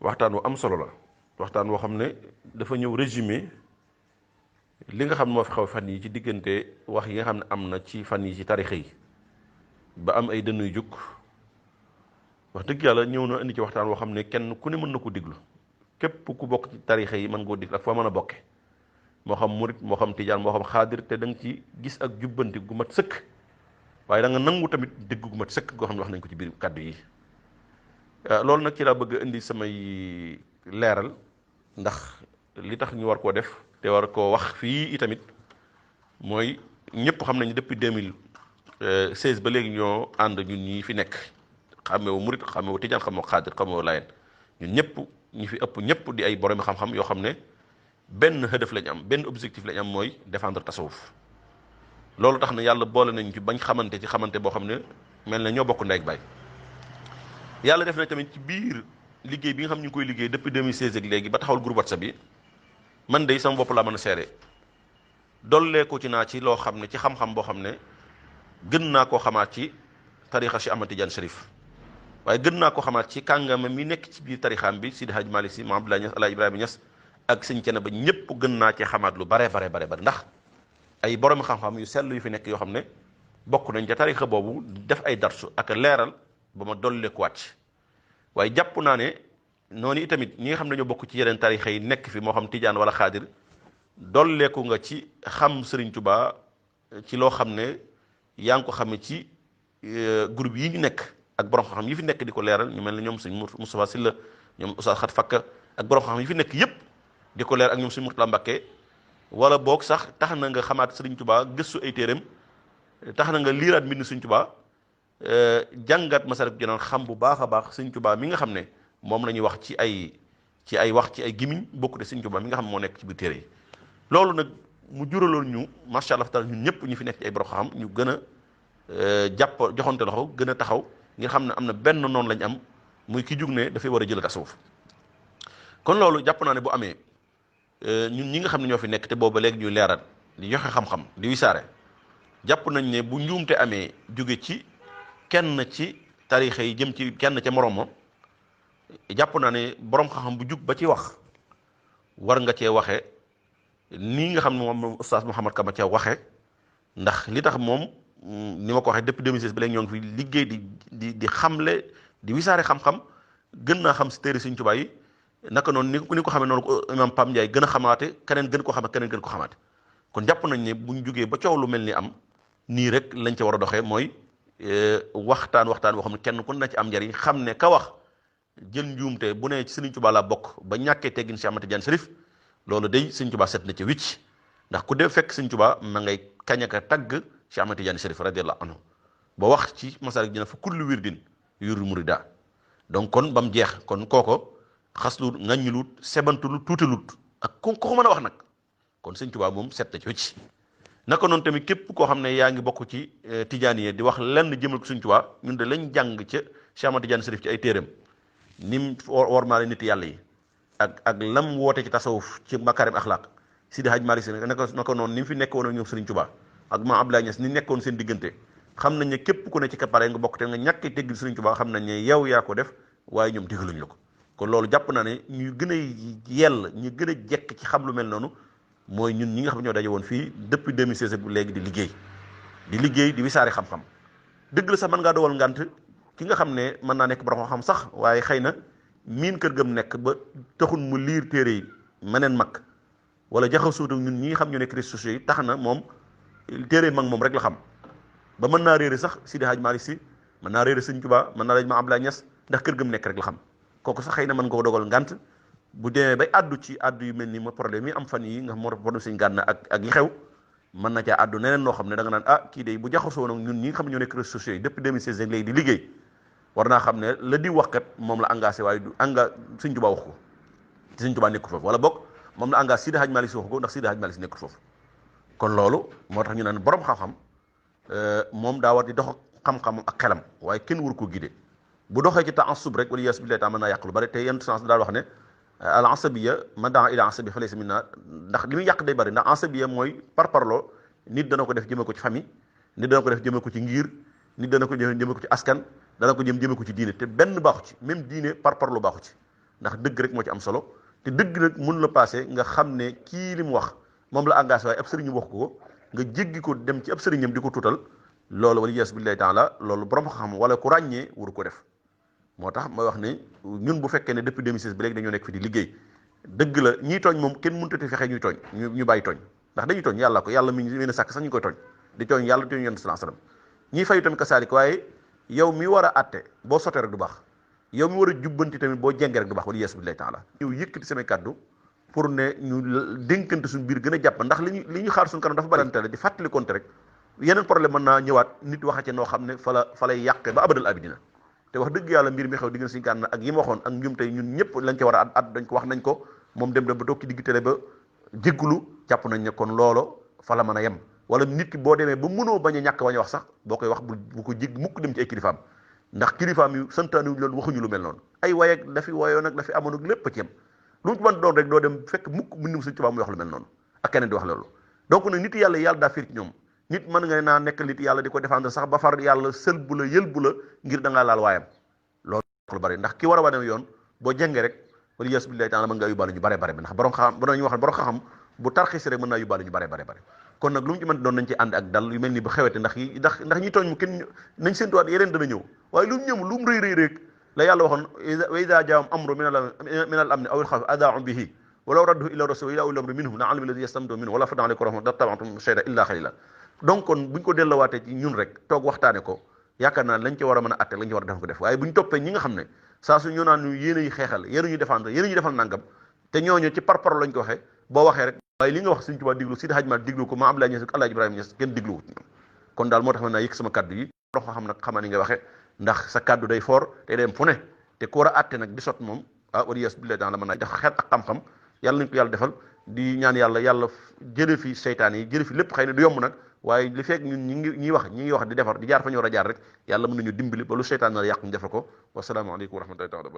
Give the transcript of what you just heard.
waxtaan wu am solo la waxtaan woo xam ne dafa ñëw résumé li nga xam moo fi xaw fan yi ci diggante wax yi nga xam ne am na ci fan yi ci tarixa yi ba am ay dënnuy jukk wax dëgg yàlla ñëw na indi ci waxtaan woo xam ne kenn ku ne mën na ko diglu képp ku bokk ci tarixa yi mën ngoo diglu ak foo mën a bokke moo xam murit moo xam tijaan moo xam xaadir te da nga ci gis ak jubbanti gu mat sëkk waaye da nga nangu tamit dégg gu mat sëkk goo xam ne wax nañ ko ci biir kàddu yi loolu nag ci laa bëgg indi samay leeral ndax li tax ñu war koo def te war koo wax fii itamit mooy ñëpp xam nañu depuis 2016 ba léegi ñoo ànd ñun ñi fi nekk xamewu murit xamewu tijaan xamewu xaadir xamewu layen ñun ñëpp ñi fi ëpp ñëpp di ay boromi xam-xam yoo xam ne benn hëdëf lañ am benn objectif lañ am mooy défendre tasawuf loolu tax na yàlla boole nañ ci bañ xamante ci xamante boo xam ne mel na ñoo bokk ndey ak baay yàlla def na tamit ci biir liggéey bi nga xam ñu ngi koy liggéey depuis 2016 ak léegi ba taxawal groupe WhatsApp bi man de sama bopp laa mën a seere dollee ko ci naa ci loo xam ne ci xam-xam boo xam ne gën naa koo xamaat ci tarixa Cheikh Ahmad Tidiane Chérif waaye gën naa ko xamaat ci kàngama mi nekk ci biir tarixaam bi Sidi Hadj Malick Sy Maam Abdoulaye Niass Alaaji Ibrahima Niass ak sëñ Cene ba ñëpp gën naa ci xamaat lu bare ndax ay borom xam-xam yu sell yu fi nekk yoo xam ne bokk nañ ca tarixa boobu def ay darsu ak leeral ba ma dollee ko wàcc waaye jàpp naa ne noonu itamit ñi nga xam ne ñoo bokk ci yeneen tarixa yi nekk fi moo xam tijaan wala xaadir dolleeku nga ci xam Serigne Touba ci loo xam ne yaa ngi ko xamee ci groupe yi ñu nekk ak borom xam-xam yi fi nekk di ko leeral ñu mel ne ñoom sëñ Moustapha Sylla ñoom Oustaz Xat Fakka ak borom xam-xam yi fi nekk yépp di ko leer ak ñoom sëñ Murtala Mbakke wala boog sax tax na nga xamaat Serigne Touba gëstu ay téeréem tax na nga liiraat mbind Serigne Touba jàngat Masaalikul Jinaan xam bu baax a baax Serigne Touba mi nga xam ne moom la ñuy wax ci ay wax ci ay gimiñ bokku de Serigne Touba mi nga xam moo nekk ci biir téere yi loolu nag mu juraloon ñu macha allah taala ñun ñëpp ñu fi nekk ci ay borom xam ñu gën a jàpp joxante loxo gën a taxaw nga xam ne am na benn noonu lañ am muy ki jug ne dafay war a jël tasawuf kon loolu jàpp naa ne bu amee ñun ñi nga xam ne ñoo fi nekk te booba léegi ñuy leeral di joxe xam-xam di wisaare jàpp nañ ne bu njuumte amee jóge ci kenn ci tarixa yi jëm ci kenn ca moroom ma jàpp naa ne borom xam-xam bu jug ba ci wax war nga cee waxe nii nga xam ne moom Oustaz Mouhamed Kama ca waxe ndax li tax moom ni ma ko waxee depuis 2016 ba léegi ñoo ngi fi liggéey di xamle di wisaare xam-xam gën naa xam si téere Sëriñ Tuubaa yi naka noonu ni ko xamee noonu ko imam Pam Ndiaye gën a xamaate keneen gën ko xamaate keneen gën ko xamaate kon jàpp nañ ne buñ jógee ba coow lu mel ni am nii rek lañ ca war a doxee mooy waxtaan boo xam ne kenn ku na ci am njariñ xam ne ka wax jël njuumte bu ne ci Sëriñ Tuubaa la bokk ba ñàkkee teggin Cheikh Ahmad Tidiane Chérif loolu day Sëriñ Tuubaa set na ca wicc ndax ku dee fekk Sëriñ Tuubaa ma ngay kañ aka tagg Cheikh Ahmad Tidiane Chérif radiyallahu anhu ba wax ci Masaalikul Jinaan fa kullu wirdin yurul murida donc kon ba mu jeex kon kooko xaslu ŋaññilut sebantulut tuutalut ak ko mën a wax nag kon Sëriñ Tuubaa moom set na ci wicc naka noonu tamit képp koo xam ne yaa ngi bokk ci tijaan yi di wax lenn jëmal ko Sëriñ Tuubaa ñun de lañ jàng ca Cheikh Ahmad Tidiane Chérif ci ay téeram nim wormaale nit yàlla yi ak lam woote ci tasawuf ci makarim axlaaq Sidi Hadj Malick Sy naka noonu ni mu fi nekkoon ak ñoom Sëriñ Tuubaa ak Maam Abdoulaye Niass ni nekkoon seen diggante xam nañ ne képp ku ne ci kapare nga bokk te nga ñàkk teggil Sëriñ Tuubaa xam nañ ne yow yaa ko def waaye ñoom digaluñ la ko kon loolu jàpp naa ne ñu gën a yell ñu gën a jekk ci xam lu mel noonu mooy ñun ñi nga xam ñoo daje woon fii depuis 2016 bu léegi di liggéey di wisaare xam-xam dëgg la sax mën ngaa dogal ngant ki nga xam ne mën naa nekk borom xam sax waaye xëy na miin kër gam nekk ba taxul mu liir téere yi meneen mag wala jaxasuut ak ñun ñi nga xam ñoo nekk réseaux sociaux yi tax na moom téere mag moom rek la xam ba mën naa réere sax Sidi Hadj Malick Sy mën naa réere Sëriñ Tuubaa mën naa laaj ma Abdoulaye Niass ndax kër gam nekk rek la xam kooku sax xëy na mën nga ko dogal ngant bu demee bay addu ci addu yu mel ni ma problème yi am fan yi nga xam moo problème Sëriñ Gànna ak yi xew mën na caa addu neneen noo xam ne da nga naan ah kii de bu jaxasoo nag ñun ñi nga xam ñoo nekk réseaux sociaux yi depuis 2016 léegi di liggéey war naa xam ne la di wax kat moom la engagé waaye du Sëriñ Tuubaa wax ko te Sëriñ Tuubaa nekkul foofu wala boog moom la engagé Sidi Hadj Malick Sy wax ko ndax Sidi Hadj Malick Sy nekkul foofu kon loolu moo tax ñu naan borom xam-xam moom daa war di dox xam-xam ak xelam waaye kenn waru ko gide bu doxee ci ta'assub rek wala yas billahi mën naa yàq lu bari te yenn sens daal wax ne al asabiya man daa ila asabi fa laysa minna ndax li muy yàq day bari ndax asabiya mooy parparloo nit dana ko def jëme ko ci famille nit dana ko def jëme ko ci ngir nit dana ko jëme ko ci askan dana ko jëme ko ci diine te benn baaxu ci même diine parparloo baaxu ci ndax dëgg rek moo ci am solo te dëgg nag mun la passé nga xam ne kii li mu wax moom la engagé waaye ab sëriñ wax ko nga jéggi ko dem ci ab sëriñam di ko tuutal loolu wala yes billahi taala loolu borom xam wala ku ràññee waru ko def moo tax may wax ne ñun bu fekkee ne depuis 2016 ba léegi dañoo nekk fi di liggéey dëgg la ñiy tooñ moom kenn mënut a fexe ñuy tooñ ñu bàyyi tooñ ndax dañuy tooñ yàlla ko yàlla mi ngi sàkk sax ñu koy tooñ di tooñ yàlla di tooñ yonent sallallahu alayhi wasallam ñiy fayu tamit kasaalik waaye yow mi war a àtte boo sotee rek du baax yow mi war a jubbanti tamit boo jengee rek du baax wala yes billahi taala ñëw yëkkati samay kàddu pour ne ñu dénkante suñu biir gën a jàpp ndax li ñu xaar suñu kanam dafa barante la di fàttali konte rek yeneen problème mën naa ñëwaat nit waxa ci noo xam ne fa lay yàqe ba abadal abidina te wax dëgg yàlla mbir mi xew diggante Sëriñ Gana ak yi ma waxoon ak ñum tey ñun ñëpp lañ ca war a at dañ ko wax nañ ko moom dem ba toog ci digg télé ba jéggulu jàpp nañ ne kon loolo fa la mën a yem wala nit ki boo demee ba mënoo bañ a ñàkk bañ a wax sax boo koy wax bu ko jég mukk dem ci ay kilifaam ndax kilifaam yi santaani wuñ loolu waxuñu lu mel noonu ay way ak la fi woyoon ak la fi amoon ak lépp a ci yem lu mu ci mën doon rek doo dem fekk mukk mbindum Sëriñ Tuubaa muy wax lu mel noonu ak keneen di wax loolu donc nag nit yàlla daa fiir ci ñoom nit mën nga naa nekk nit yàlla di ko défendre sax ba far yàlla sël bu la yël bu la ngir da ngaa laal waayam loolu lu bari ndax ki war a wane yoon boo jengee rek wala yes billahi taala mën ngaa yóbbaale ñu bare bare bi ndax borom xam ba ñu wax borom xam bu tarxisi rek mën naa yóbbaale ñu bare bare bare kon nag lu mu ci mën doon nañ ci ànd ak dal yu mel ni bu xewete ndax ñi tooñ mu kenn nañ séentuwaat yeneen dana ñëw waaye lu mu ñëw lu mu rëy rek la yàlla waxoon wa ida jaahum amru min al amni aw al xawfi adaa'u bihi walaw radduhu ila rasul ila ulil amri minhum la alima alladhi yastamdu minhu wala fadna alaykum rahmatan taba'tum shay'an illa qalila donc kon buñ ko delluwaatee ci ñun rek toog waxtaane ko yaakaar naa lañ ci war a mën a atte lañ ci war a def ko def waaye buñ toppee ñi nga xam ne saa su ñoo naan ñu yéen a xeexal yéen a ñu défendre yéen a ñu defal nangam te ñooñu ci par parole lañ ko waxee boo waxee rek waaye li nga wax Sëriñ Tuubaa diglu Sidi Hadj Malick diglu ko ma Abdoulaye Niass ak Alaaji Ibrahima Niass kenn digluwut kon daal moo tax mën naa yëkk sama kaddu yi rox xam nag xamaa ni nga waxee ndax sa kaddu day fort te dem fu ne te ku war a atte nag di sot moom wala yes billahi taala mën naa def xel ak xam-xam yàlla nañ ko yàlla defal di ñaan yàlla jële fi seytaan yi jële fi lépp xëy na du yomb nag waaye li fekk ñun ñi wax di defar di jaar fa ñu war a jaar rek yàlla mën nañu dimbali ba lu seytaan na yàq ñu defal ko wasalaamaaleykum wa rahmatullahi taala